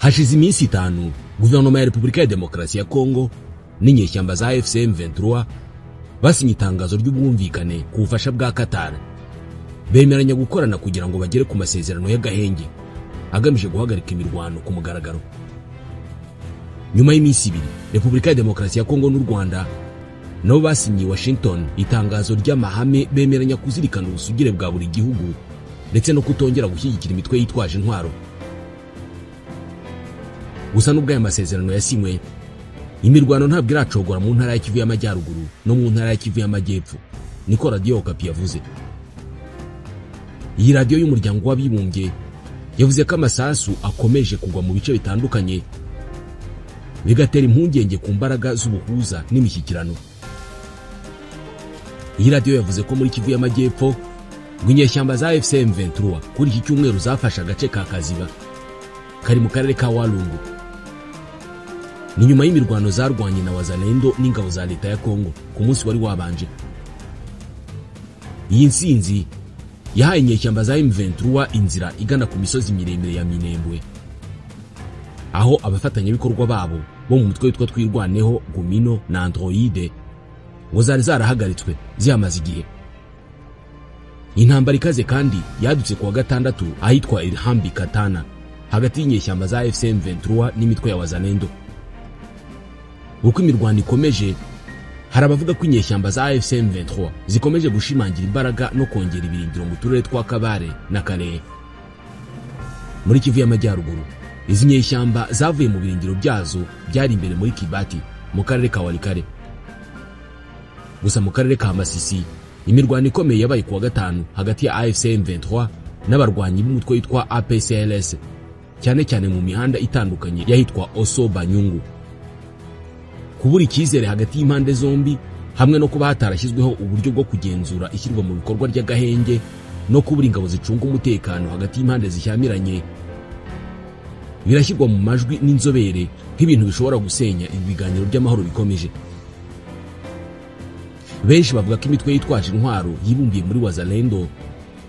Hashize iminsi 5 guverinoma ya Repubulika ya Demokarasi ya Kongo n'inyeshyamba za AFC M23 basinye itangazo ry'ubwumvikane ku bufasha bwa Qatar, bemeranya gukorana kugira ngo bagere ku masezerano y'agahenge agamije guhagarika imirwano ku mugaragaro. Nyuma y'iminsi 2 Repubulika ya Demokarasi ya Kongo n'u Rwanda nabo basinye Washington itangazo ry'amahame, bemeranya kuzirikana ubusugire bwa buri gihugu ndetse no kutongera gushyigikira imitwe yitwaje intwaro. Gusa nubwo aya masezerano yasinywe, imirwano ntabwo iracogora mu ntara ya Kivu y'Amajyaruguru no mu ntara ya Kivu y'Amajyepfo, niko Radio Okapi yavuze. Iyi radio y'umuryango w'abibumbye yavuze ko amasasu akomeje kugwa mu bice bitandukanye, bigatera impungenge ku mbaraga z'ubuhuza n'imishyikirano. Iyi radio yavuze ko muri Kivu y'Amajyepfo inyeshyamba za AFC M23 kuri iki cyumweru zafashe agace ka Kaziba kari mu karere ka Walungu. Ni nyuma y'imirwano zarwanye na Wazalendo n'ingabo za leta ya Kongo ku munsi wari wabanje. Iyi nsinzi yahaye inyeshyamba za M23 inzira igana ku misozi miremire ya Minembwe, aho abafatanyabikorwa babo bo mu mutwe witwa Twirwaneho, Gumino na Androide ngo zari zarahagaritswe zihamaze igihe. Intambara ikaze kandi yadutse kuwa gatandatu ahitwa Ilhambi Katana hagati y'inyeshyamba za AFC M23 n'imitwe ya Wazalendo. Uko imirwano ikomeje, hari abavuga ko inyeshyamba za AFC M23 zikomeje gushimangira imbaraga no kongera ibirindiro mu turere twa Kabare na Kalehe. Muri Kivu y'Amajyaruguru, izi nyeshyamba zavuye mu birindiro byazo byari imbere muri Kibati mu karere ka Walikare. Gusa mu karere ka Masisi, imirwano ikomeye yabaye kuwa gatanu hagati ya AFC M23 n'abarwanyi b'umutwe witwa APCLS, cyane cyane mu mihanda itandukanye yahitwa Oso Banyungu. Kubura icyizere hagati y'impande zombi hamwe no kuba hatarashyizweho uburyo bwo kugenzura ishyirwa mu bikorwa ry'agahenge no kubura ingabo zicunga umutekano hagati y'impande zishyamiranye birashyirwa mu majwi n'inzobere nk'ibintu bishobora gusenya ibiganiro by'amahoro bikomeje. Benshi bavuga ko imitwe yitwaje intwaro yibumbiye muri Wazalendo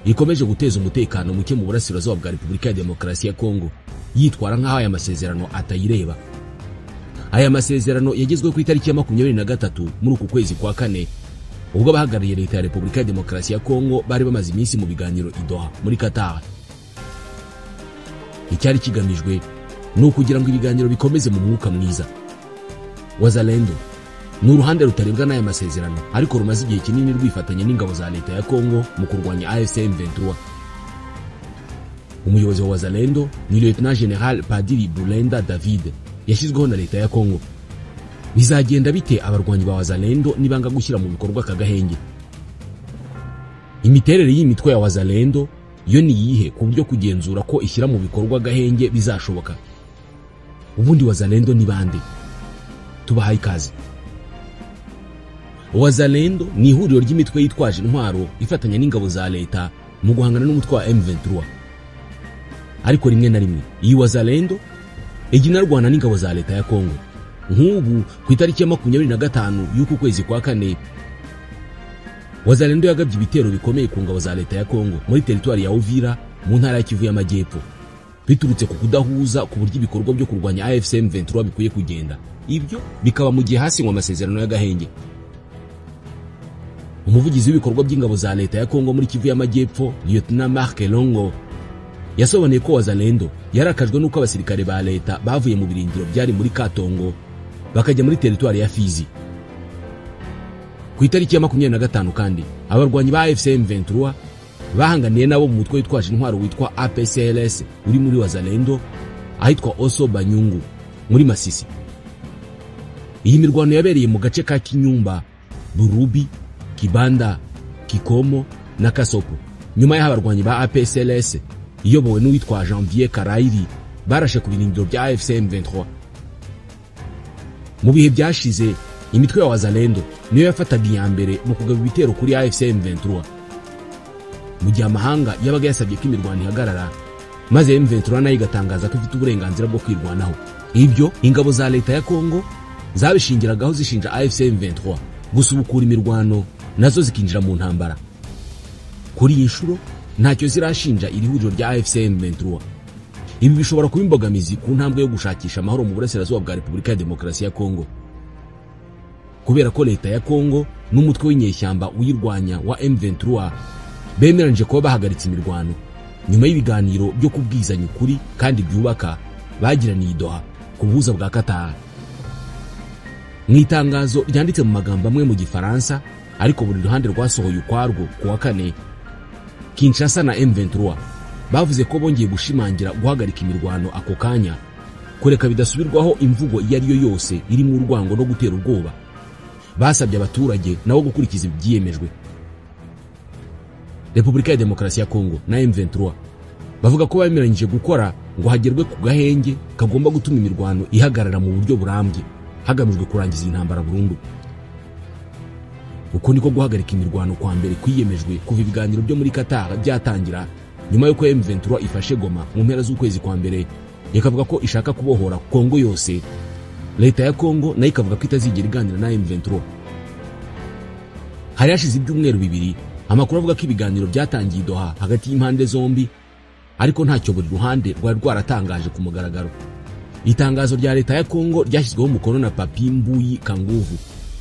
ikomeje guteza umutekano muke mu burasirazuba bwa Repubulika ya Demokarasi ya Kongo, yitwara nk'aho aya masezerano atayireba. Aya masezerano yagezweho ku itariki ya 23 muri uku kwezi kwa kane, ubwo abahagarariye leta ya Repubulika ya Demokarasi ya Kongo bari bamaze iminsi mu biganiro i Doha muri Qatar. Icyari kigamijwe ni ukugira ngo ibiganiro bikomeze mu mwuka mwiza. Wazalendo ni uruhande rutarebwa n'aya masezerano, ariko rumaze igihe kinini rwifatanya n'ingabo za leta ya Kongo mu kurwanya AFC M23. Umuyobozi wa Wazalendo ni Lieutenant General Padiri Bulenda David, yashyizweho na leta ya Kongo. Bizagenda bite abarwanyi ba Wazalendo nibanga gushyira mu bikorwa kagahenge? Imiterere y'imitwe ya Wazalendo yo ni iyihe ku buryo kugenzura ko ishyira mu bikorwa gahenge bizashoboka? Ubundi Wazalendo ni bande? Tubahaye ikaze. Wazalendo ni ihuriro ry'imitwe yitwaje intwaro ifatanya n'ingabo za leta mu guhangana n'umutwe wa M23. Ariko rimwe na rimwe iyi Wazalendo ijya inarwana n'ingabo za leta ya Kongo. Nk'ubu ku itariki ya 25 y'uku kwezi kwa kane, Wazalendo yagabye ibitero bikomeye ku ngabo za leta ya Kongo muri teritwari ya Uvira mu ntara ya Kivu y'Amajyepfo, biturutse ku kudahuza ku buryo ibikorwa byo kurwanya AFC M23 bikwiye kugenda. Ibyo bikaba mu gihe hasinywe amasezerano y'agahenge. Umuvugizi w'ibikorwa by'ingabo za leta ya Kongo muri Kivu y'Amajyepfo, Lieutenant Marc Longo, yasobanuye ko Wazalendo yarakajwe n'uko abasirikare ba leta bavuye mu birindiro byari muri Katongo bakajya muri teritwari ya Fizi. Ku itariki ya 25 kandi, abarwanyi ba AFC M23 bahanganiye nabo mu mutwe witwaje intwaro witwa APCLS uri muri Wazalendo ahitwa Oso Banyungu muri Masisi. Iyi mirwano yabereye mu gace ka Kinyumba, Burubi, Kibanda, Kikomo na Kasopo. Nyuma y'aho abarwanyi ba APCLS iyobowe n'uwitwa Janvier Karairi barashe ku birindiro bya AFC M23. Mu bihe byashize, imitwe ya Wazalendo niyo yafataga iya mbere mu kugaba ibitero kuri AFC M23, mu gihe amahanga yabaga yasabye ko imirwano ihagarara, maze M23 nayo igatangaza ko ifite uburenganzira bwo kwirwanaho. Ibyo ingabo za leta ya Kongo zabishingiragaho zishinja AFC M23 gusubukura imirwano, nazo zikinjira mu ntambara. Kuri iyi nshuro ntacyo zirashinja iri huriro rya AFC M23. Ibi bishobora kuba imbogamizi ku ntambwe yo gushakisha amahoro mu burasirazuba bwa Repubulika ya Demokarasi ya Kongo, kubera ko leta ya Kongo n'umutwe w'inyeshyamba uyirwanya wa M23 bemeranyije kuba bahagaritse imirwano nyuma y'ibiganiro byo kubwizanya ukuri kandi byubaka bagiraniye i Doha ku buhuza bwa Qatar. Mu itangazo ryanditse mu magambo amwe mu Gifaransa ariko buri ruhande rwasohoye ukwarwo ku wa kane, Kinshasa na M23 bavuze ko bongeye gushimangira guhagarika imirwano ako kanya, kureka bidasubirwaho imvugo iyo ari yo yose irimo urwango no gutera ubwoba. Basabye abaturage nabo gukurikiza ibyiyemejwe. Repubulika ya Demokarasi ya Kongo na M23 bavuga ko bemeranyije gukora ngo hagerwe ku gahenge kagomba gutuma imirwano ihagarara mu buryo burambye, hagamijwe kurangiza intambara burundu. Uko niko guhagarika imirwano kwa mbere kwiyemejwe kuva ibiganiro byo muri Qatar byatangira, nyuma y'uko M23 ifashe Goma mu mpera z'ukwezi kwa mbere, ikavuga ko ishaka kubohora Kongo yose. Leta ya Kongo nayo ikavuga ko itazigera iganira na M23. Hari hashize ibyumweru bibiri amakuru avuga ko ibiganiro byatangiye i Doha hagati y'impande zombi, ariko ntacyo buri ruhande rwari rwaratangaje ku mugaragaro. Itangazo rya leta ya Kongo ryashyizweho umukono na Papi Mbuyi Kanguvu,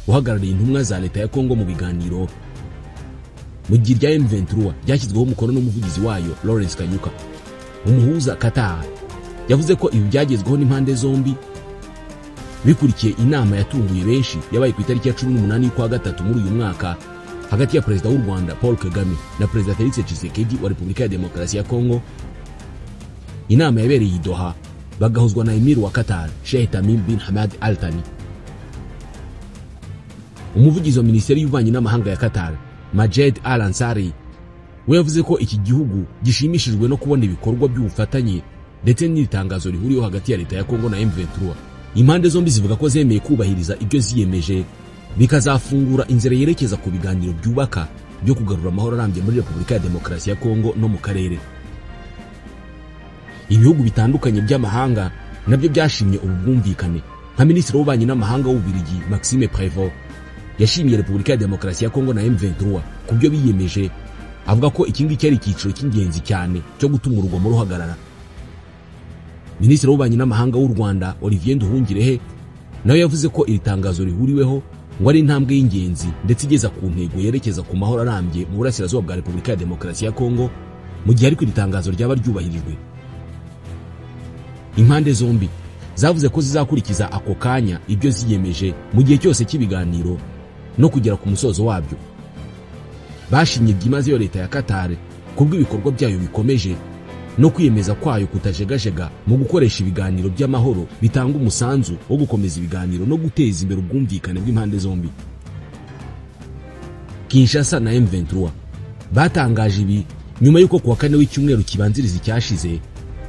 uhagarariye intumwa za leta ya Kongo mu biganiro, mu gihe rya M23 ryashyizweho umukono n'umuvugizi wayo Lawrence Kanyuka. Umuhuza Qatar yavuze ko ibi byagezweho n'impande zombi bikurikiye inama yatunguye benshi yabaye ku itariki ya 18 y'ukwa gatatu muri uyu mwaka hagati ya Perezida w'u Rwanda Paul Kagame na Perezida Felix Tshisekedi wa Repubulika ya Demokarasi ya Kongo. Inama yabereye i Doha bagahuzwa na Emir wa Qatar Sheikh Tamim bin Hamad Al Thani. Umuvugizi wa Minisiteri y'Ububanyi n'Amahanga ya Qatar Majed Al Ansari we yavuze ko iki gihugu gishimishijwe no kubona ibikorwa by'ubufatanye ndetse n'itangazo rihuriyeho hagati ya leta ya Kongo na M23. Impande zombi zivuga ko zemeye kubahiriza ibyo ziyemeje, bikazafungura inzira yerekeza ku biganiro byubaka byo kugarura amahoro arambye muri Repubulika ya Demokarasi ya Kongo no mu karere. Ibihugu bitandukanye by'amahanga nabyo byashimye ubu bwumvikane, nka Minisitiri w'Ububanyi n'Amahanga w'Ububiligi Maxime Prévost yashimiye Repubulika ya Demokarasi ya Kongo na M23 ku byo biyemeje, avuga ko iki ngiki ari icyiciro cy'ingenzi cyane cyo gutuma urugomo ruhagarara. Minisitiri w'Ububanyi n'Amahanga w'u Rwanda Olivier Nduhungirehe nawe yavuze ko iri tangazo rihuriweho ngo ari intambwe y'ingenzi ndetse igeza ku ntego yerekeza ku mahoro arambye mu burasirazuba bwa Repubulika ya Demokarasi ya Kongo, mu gihe ariko iri tangazo ryaba ryubahirijwe. Impande zombi zavuze ko zizakurikiza ako kanya ibyo ziyemeje mu gihe cyose cy'ibiganiro no kugera ku musozo wabyo. Bashimye byimazeyo leta ya Qatar kubw'ibikorwa byayo bikomeje no kwiyemeza kwayo kutajegajega mu gukoresha ibiganiro by'amahoro bitanga umusanzu wo gukomeza ibiganiro no guteza imbere ubwumvikane bw'impande zombi. Kinshasa na M23 batangaje ibi nyuma y'uko kuwa kane w'icyumweru kibanziriza icyashize,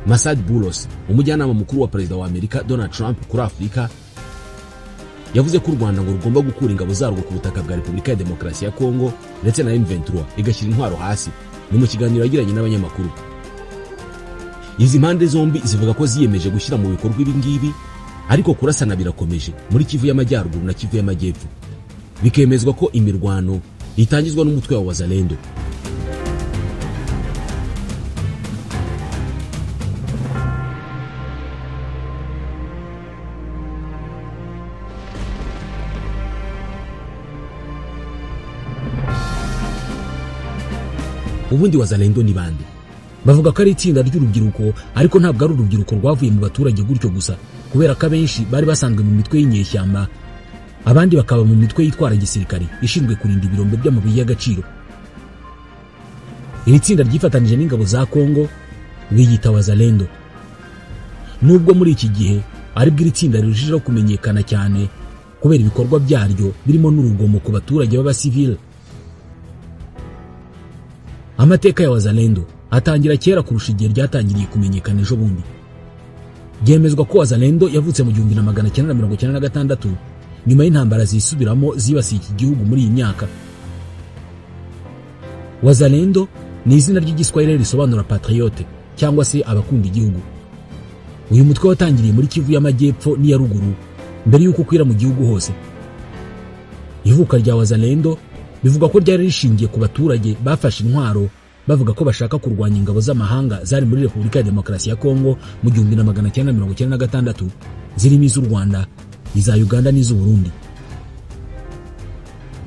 Masad Boulos, umujyanama mukuru wa Perezida wa Amerika Donald Trump kuri Afurika, yavuze ko u Rwanda ngo rugomba gukura ingabo zarwo ku butaka bwa Repubulika ya Demokarasi ya Kongo ndetse na M23 igashyira intwaro hasi. Ni mu kiganiro yagiranye n'abanyamakuru. Izi mpande zombi zivuga ko ziyemeje gushyira mu bikorwa ibi ngibi, ariko kurasana birakomeje muri Kivu y'Amajyaruguru na Kivu y'Amajyepfo, bikemezwa ko imirwano itangizwa n'umutwe wa Wazalendo. Ubundi Wazalendo ni bande? Bavuga ko ari itsinda ry'urubyiruko, ariko ntabwo ari urubyiruko rwavuye mu baturage gutyo gusa, kubera ko abenshi bari basanzwe mu mitwe y'inyeshyamba, abandi bakaba mu mitwe yitwara gisirikare ishinzwe kurinda ibirombe by'amabuye y'agaciro. Iri tsinda ryifatanije n'ingabo za Kongo biyita Wazalendo. Nubwo muri iki gihe aribwo iri tsinda rirushijeho kumenyekana cyane kubera ibikorwa byaryo birimo n'urugomo ku baturage b'abasivile. Amateka ya Wazalendo atangira kera kurusha igihe ryatangiriye kumenyekana ejo bundi. Byemezwa ko Wazalendo yavutse mu 1996 nyuma y'intambara zisubiramo zibasiye iki gihugu muri iyi myaka. Wazalendo ni izina ry'Igiswahili risobanura patriote cyangwa se abakunda igihugu. Uyu mutwe watangiriye muri Kivu y'Amajyepfo n'iya ruguru mbere y'uko ukwira mu gihugu hose. Ivuka rya Wazalendo bivugwa ko ryari rishingiye ku baturage bafashe intwaro bavuga ko bashaka kurwanya ingabo z'amahanga zari muri Repubulika ya Demokarasi ya Kongo mu 1996, zirimo iz'u Rwanda, iza Uganda n'iz'u Burundi.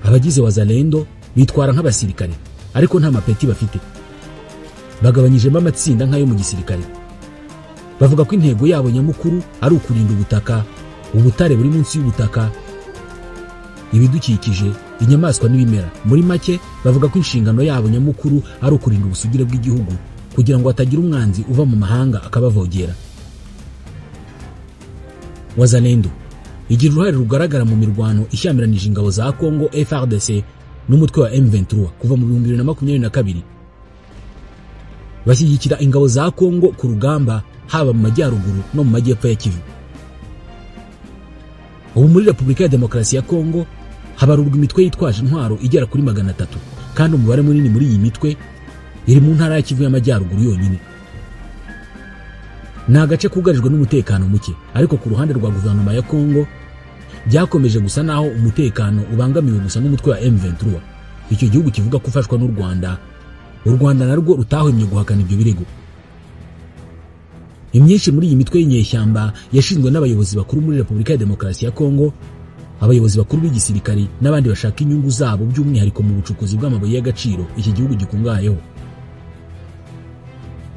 Abagize Wazalendo bitwara nk'abasirikare ariko nta mapeti bafite. Bagabanyijemo amatsinda nk'ayo mu gisirikare. Bavuga ko intego yabo nyamukuru ari ukurinda ubutaka, ubutare buri munsi y'ubutaka, ibidukikije, inyamaswa n'ibimera. Muri make bavuga ko inshingano yabo nyamukuru ari ukurinda ubusugire bw'igihugu kugira ngo hatagira umwanzi uva mu mahanga akabavogera. Wazalendo igira uruhare rugaragara mu mirwano ishyamiranyije ingabo za Kongo FARDC n'umutwe wa M23 kuva mu 2022. Bashyigikira ingabo za Kongo ku rugamba haba mu majyaruguru no mu majyepfo ya Kivu. Ubu muri Repubulika ya Demokarasi ya Kongo habarurwa imitwe yitwaje intwaro igera kuri 300, kandi umubare munini muri iyi mitwe iri mu ntara ya Kivu y'amajyaruguru yonyine. Ni agace kugarijwe n'umutekano muke, ariko ku ruhande rwa guverinoma ya Kongo byakomeje gusa naho umutekano ubangamiwe gusa n'umutwe wa M23. Icyo gihugu kivuga ko ufashwa n'u Rwanda. U Rwanda narwo rutahwemye guhakana ibyo birego. Imyinshi muri iyi mitwe y'inyeshyamba yashinzwe n'abayobozi bakuru muri Repubulika ya Demokarasi ya Kongo, abayobozi bakuru b'igisirikari n'abandi bashaka inyungu zabo by'umwihariko mu bucukuzi bw'amabuye y'agaciro iki gihugu gikungahayeho.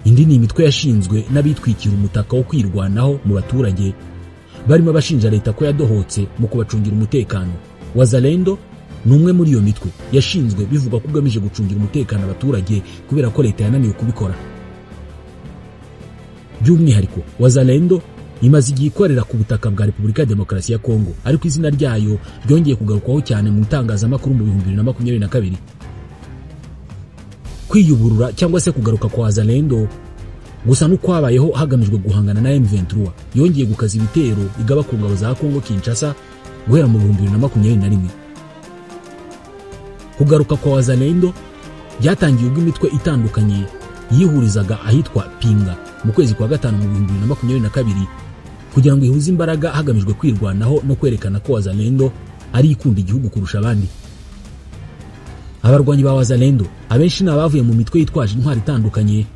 Indi ni imitwe yashinzwe n'abitwikira umutaka wo kwirwanaho mu baturage, barimo abashinja leta ko yadohotse mu kubacungira umutekano. Wazalendo ni umwe muri iyo mitwe yashinzwe bivugwa ko ugamije gucungira umutekano abaturage kubera ko leta yananiwe kubikora. By'umwihariko Wazalendo imaze igihe ikorera ku butaka bwa Repubulika ya Demokarasi ya Kongo, ariko izina ryayo ryongeye kugarukwaho cyane mu itangazamakuru mu 2022. Kwiyuburura cyangwa se kugaruka kwa Wazalendo gusa n'ukwabayeho hagamijwe guhangana na M23 yongeye gukaza ibitero igaba ku ngabo za Kongo Kinshasa guhera mu 2021. Kugaruka kwa Wazalendo byatangiye ubwo imitwe itandukanye yihurizaga ahitwa Pinga mu kwezi kwa gatanu mu 2022 kugira ngo ihuze imbaraga hagamijwe kwirwanaho no kwerekana ko Wazalendo ari ikunda igihugu kurusha abandi. Abarwanyi ba Wazalendo abenshi ni abavuye mu mitwe yitwaje intwaro itandukanye,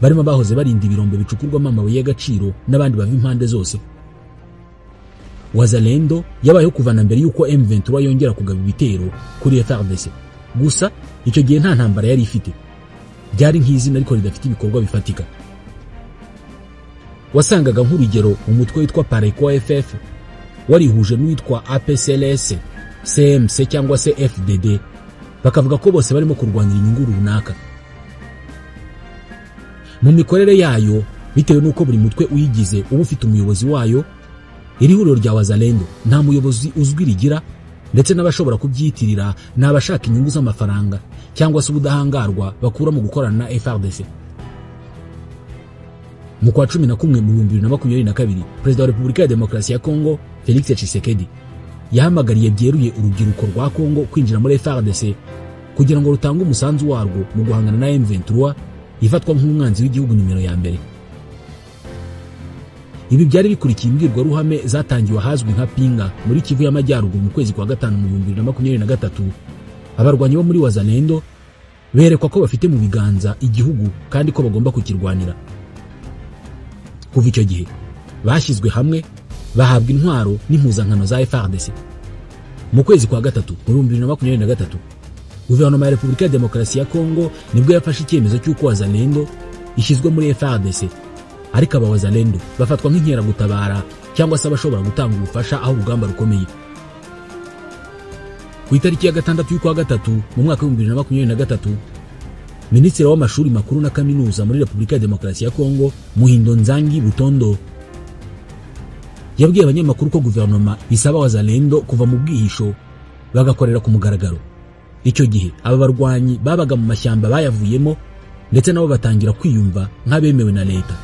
barimo bahoze barinda ibirombe bicukurwamo amabuye y'agaciro n'abandi bava impande zose. Wazalendo yabayeho kuva na mbere y'uko M23 yongera kugaba ibitero kuri FARDC. Gusa icyo gihe nta ntambara yari ifite, byari nk'izina ariko ridafite ibikorwa bifatika. Wasangaga nk'urugero umutwe witwa Pareco FF warihuje n'uwitwa APCLS, CMC cyangwa se FDD, bakavuga ko bose barimo kurwanira inyungu runaka. Mu mikorere yayo, bitewe n'uko buri mutwe uyigize uba ufite umuyobozi wayo, iri huriro rya Wazalendo nta muyobozi uzwi rigira, ndetse n'abashobora kubyitirira ni abashaka inyungu z'amafaranga cyangwa se ubudahangarwa bakura mu gukorana na FARDC. Mu kwa 11 mu 2022, Perezida wa Repubulika ya Demokarasi ya Kongo Felix Tshisekedi yahamagariye byeruye urubyiruko rwa Kongo kwinjira muri FARDC kugira ngo rutange umusanzu warwo mu guhangana na M23 ifatwa nk'umwanzi w'igihugu nimero ya mbere. Ibi byari bikurikiye imbwirwaruhame zatangiwe ahazwi nka Pinga muri Kivu y'Amajyaruguru mu kwezi kwa gatanu mu 2023. Abarwanyi bo muri Wazalendo berekwa ko bafite mu biganza igihugu kandi ko bagomba kukirwanira. Kuva icyo gihe bashyizwe hamwe bahabwa intwaro n'impuzankano za FARDC. Mu kwezi kwa gatatu mu 2023, Guverinoma ya Repubulika ya Demokarasi ya Kongo nibwo yafashe icyemezo cy'uko Wazalendo ishyizwe muri FARDC, ariko aba Wazalendo bafatwa nk'inkeragutabara cyangwa se abashobora gutanga ubufasha aho urugamba rukomeye. Ku itariki ya 6 y'ukwa gatatu mu mwaka wa 2023, Minisitiri w'amashuri makuru na kaminuza muri Repubulika ya Demokarasi ya Kongo Muhindo Nzangi Butondo yabwiye abanyamakuru ko guverinoma isaba Wazalendo kuva mu bwihisho bagakorera ku mugaragaro. Icyo gihe aba barwanyi babaga mu mashyamba bayavuyemo, ndetse nabo batangira kwiyumva nk'abemewe na leta.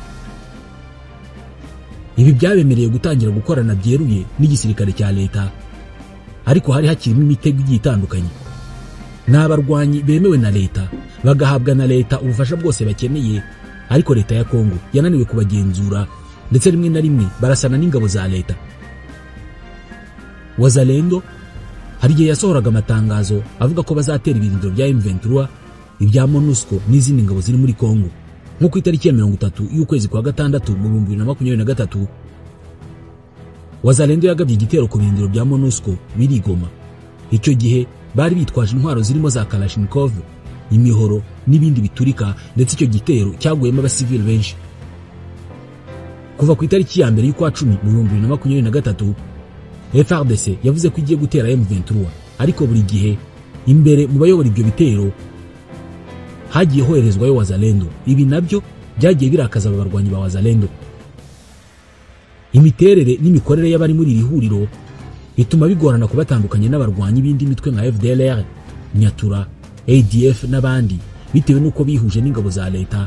Ibi byabemereye gutangira gukorana byeruye n'igisirikare cya leta, ariko hari hakirimo imitego igiye itandukanye. N'abarwanyi bemewe na leta bagahabwa na leta ubufasha bwose bakeneye, ariko leta ya Kongo yananiwe kubagenzura, ndetse rimwe na rimwe barasana n'ingabo za leta. Wazalendo hari igihe yasohoraga amatangazo avuga ko bazatera ibirindiro bya M23, ibya MONUSCO n'izindi ngabo ziri muri Kongo. Nko ku itariki ya 30 y'ukwezi kwa gatandatu mu 2023, Wazalendo yagabye igitero ku birindiro bya MONUSCO biri Goma. Icyo gihe bari bitwaje intwaro zirimo za Kalashnikov, imihoro n'ibindi biturika, ndetse icyo gitero cyaguyemo abasivili benshi. Kuva ku itariki ya mbere y'ukwa 10 mu 2023, FARDC yavuze ko igiye gutera M23, ariko buri gihe imbere mu bayobora ibyo bitero hagiye hoherezwayo Wazalendo. Ibi nabyo byagiye birakaza abarwanyi ba Wazalendo. Imiterere n'imikorere y'abari muri iri huriro ituma bigorana kubatandukanya n'abarwanyi b'indi mitwe nka FDLR, Nyatura, ADF n'abandi, bitewe n'uko bihuje n'ingabo za leta.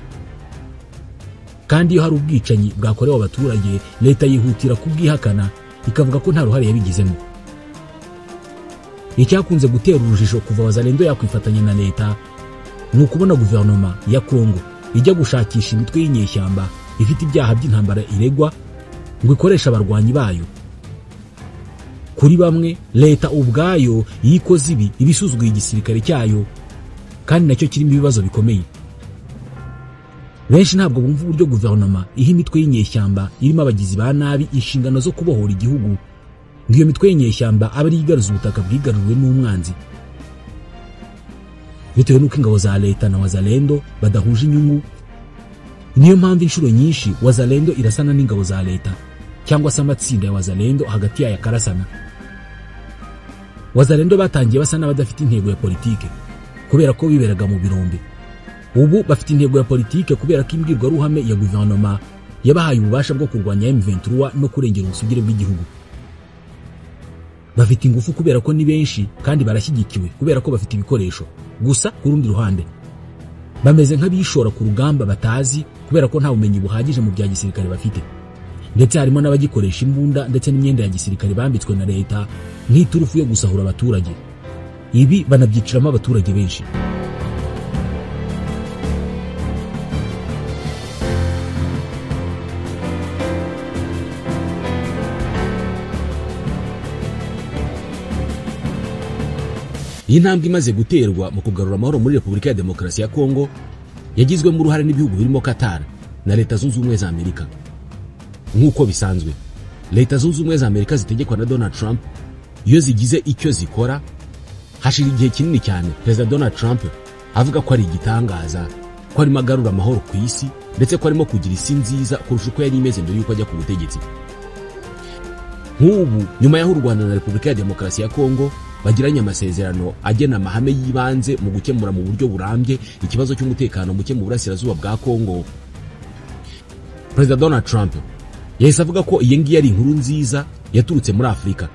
Kandi iyo hari ubwicanyi bwakorewe abaturage, leta yihutira kubwihakana ikavuga ko nta ruhare yabigizemo. Icyakunze gutera urujijo kuva Wazalendo yakwifatanya na leta ni ukubona guverinoma ya Kongo ijya gushakisha imitwe y'inyeshyamba ifite ibyaha by'intambara iregwa ngo ikoreshe abarwanyi bayo. Kuri bamwe, leta ubwayo yikoze ibi ibisuzuguye igisirikare cyayo, kandi nacyo kirimo ibibazo bikomeye. Benshi ntabwo bumva uburyo guverinoma iha imitwe y'inyeshyamba irimo abagizi ba nabi inshingano zo kubohora igihugu, ngo iyo mitwe y'inyeshyamba abe ari igaruza ubutaka bwigaruriwe n'umwanzi. Bitewe n'uko ingabo za leta na Wazalendo badahuje inyungu, niyo mpamvu inshuro nyinshi Wazalendo irasana n'ingabo za leta, cyangwa se amatsinda ya Wazalendo hagati yayo akarasana. Wazalendo batangiye basa n'abadafite intego ya politike kubera ko biberaga mu birombe. Ubu bafite intego ya politike kubera ko imbwirwaruhame ya guverinoma yabahaye ububasha bwo kurwanya M23 no kurengera ubusugire bw'igihugu. Bafite ingufu kubera ko ni benshi kandi barashyigikiwe kubera ko bafite ibikoresho. Gusa ku rundi ruhande bameze nk'abishora ku rugamba batazi kubera ko nta bumenyi buhagije mu bya gisirikare bafite, ndetse harimo n'abagikoresha imbunda ndetse n'imyenda ya gisirikare bambitswe na leta nk'iturufu yo gusahura abaturage. Ibi banabyiciramo abaturage benshi. Iyi ntambwe imaze guterwa mu kugarura amahoro muri Repubulika ya Demokarasi ya Kongo yagizwemo uruhare n'ibihugu birimo Qatar na Leta Zunze Ubumwe za Amerika. Nk'uko bisanzwe, Leta Zunze Ubumwe za Amerika zitegekwa na Donald Trump iyo zigize icyo zikora hashira igihe kinini cyane Perezida Donald Trump avuga ko ari igitangaza, ko arimo agarura amahoro ku isi, ndetse ko arimo kugira isi nziza kurusha uko yari imeze mbere y'uko ajya ku butegetsi. Nk'ubu nyuma y'aho u Rwanda na Repubulika ya Demokarasi ya Kongo bagiranye amasezerano agena amahame y'ibanze mu gukemura mu buryo burambye ikibazo cy'umutekano muke mu burasirazuba bwa Kongo, Perezida Donald Trump yahise avuga ko iyi ngiyi ari inkuru nziza yaturutse muri Afurika.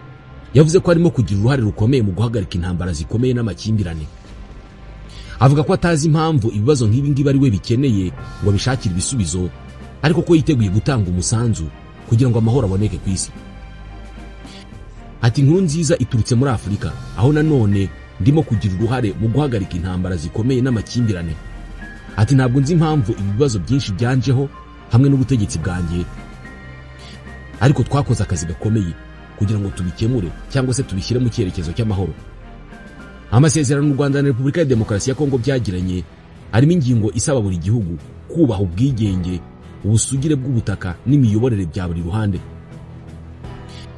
Yavuze ko arimo kugira uruhare rukomeye mu guhagarika intambara zikomeye n'amakimbirane. Avuga ko atazi impamvu ibibazo nk'ibi ngibi ari we bikeneye ngo abishakire ibisubizo, ariko ko yiteguye gutanga umusanzu kugira ngo amahoro aboneke ku isi. Ati inkuru nziza iturutse muri Afurika, aho nanone ndimo kugira uruhare mu guhagarika intambara zikomeye n'amakimbirane. Ati ntabwo nzi impamvu ibibazo byinshi byanjeho hamwe n'ubutegetsi bwanjye, ariko twakoze akazi gakomeye kugira ngo tubikemure cyangwa se tubishyire mu cyerekezo cy'amahoro. Amasezerano u Rwanda na Repubulika ya Demokarasi ya Kongo byagiranye arimo ingingo isaba buri gihugu kubaha ubwigenge, ubusugire bw'ubutaka n'imiyoborere bya buri ruhande.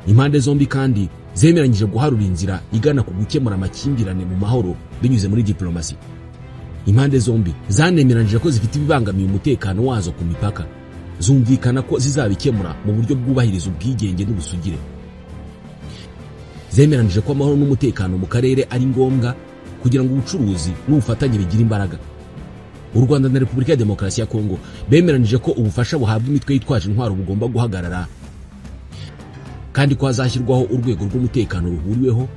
Impande zombi kandi zemeranyije guharura inzira igana ku gukemura amakimbirane mu mahoro binyuze muri diplomasi. Impande zombi zanemeranyije ko zifite ibibangamiye umutekano wazo ku mipaka, zumvikana ko zizabikemura mu buryo bwubahiriza ubwigenge n'ubusugire. Zemeranyije ko amahoro n'umutekano mu karere ari ngombwa kugira ngo ubucuruzi n'ubufatanye bigire imbaraga. U Rwanda na Repubulika ya Demokarasi ya Kongo bemeranyije ko ubufasha buhabwa imitwe yitwaje intwaro bugomba guhagarara, kandi ko hazashyirwaho urwego rw'umutekano ruhuriweho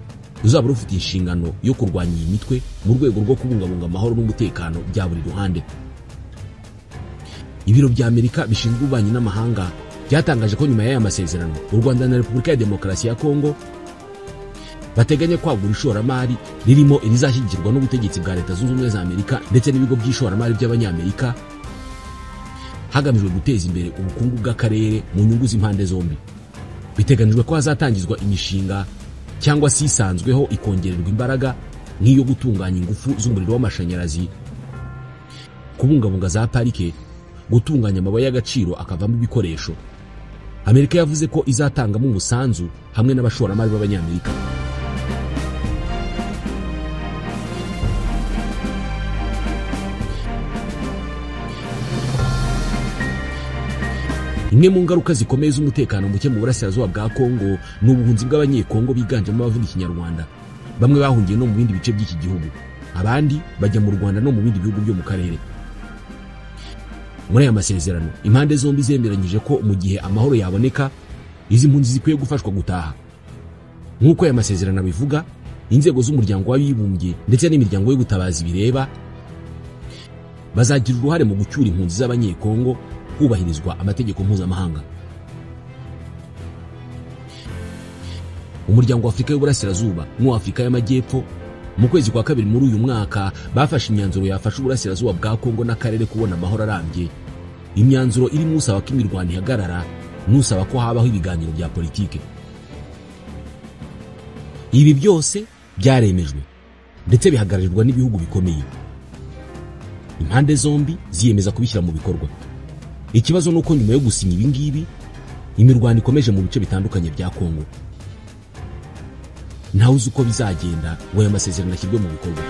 ruzaba rufite inshingano yo kurwanya iyi mitwe mu rwego rwo kubungabunga amahoro n'umutekano bya buri ruhande. Ibiro bya Amerika bishinzwe ububanyi n'amahanga byatangaje ko nyuma y'aya masezerano u Rwanda na Repubulika ya Demokarasi ya Kongo bateganya kwagura ishoramari ririmo irizashyigikirwa n'ubutegetsi bwa Leta Zunze Ubumwe za Amerika ndetse n'ibigo by'ishoramari by'Abanyamerika, hagamijwe guteza imbere ubukungu bw'akarere mu nyungu z'impande zombi. Biteganijwe ko hazatangizwa imishinga cyangwa se isanzweho ikongererwa imbaraga nk'iyo gutunganya ingufu z'umuriro w'amashanyarazi, Kubungabunga za parike, gutunganya amabuye y'agaciro akavamo ibikoresho. Amerika yavuze ko izatangamo umusanzu hamwe n'abashoramari b'Abanyamerika. Imwe mu ngaruka zikomeye z'umutekano muke mu burasirazuba bwa Kongo ni ubuhunzi bw'Abanyekongo biganjemo abavuga Ikinyarwanda. Bamwe bahungiye no mu bindi bice by'iki gihugu, abandi bajya mu Rwanda no mu bindi bihugu byo mu karere. Muri aya masezerano, impande zombi zemeranyije ko mu gihe amahoro yaboneka, izi mpunzi zikwiye gufashwa gutaha. Nk'uko aya masezerano abivuga, inzego z'umuryango w'abibumbye ndetse n'imiryango y'ubutabazi bireba bazagira uruhare mu gucyura impunzi z'Abanyekongo hubahirizwa amategeko mpuzamahanga. Umuryango wa Afurika y'Uburasirazuba n'uwa Afurika y'Amajyepfo mu kwezi kwa kabiri muri uyu mwaka bafashe imyanzuro yafasha uburasirazuba bwa Kongo n'akarere kubona amahoro arambye. Imyanzuro irimo usaba ko imirwano ihagarara n'usaba ko habaho ibiganiro bya politike. Ibi byose byaremejwe ndetse bihagararirwa n'ibihugu bikomeye. Impande zombi ziyemeza kubishyira mu bikorwa. Ikibazo nuko nyuma yo gusinya ibi ngibi, imirwano ikomeje mu bice bitandukanye bya Kongo. Ntawe uzi uko bizagenda ngo aya masezerano ashyirwe mu bikorwa.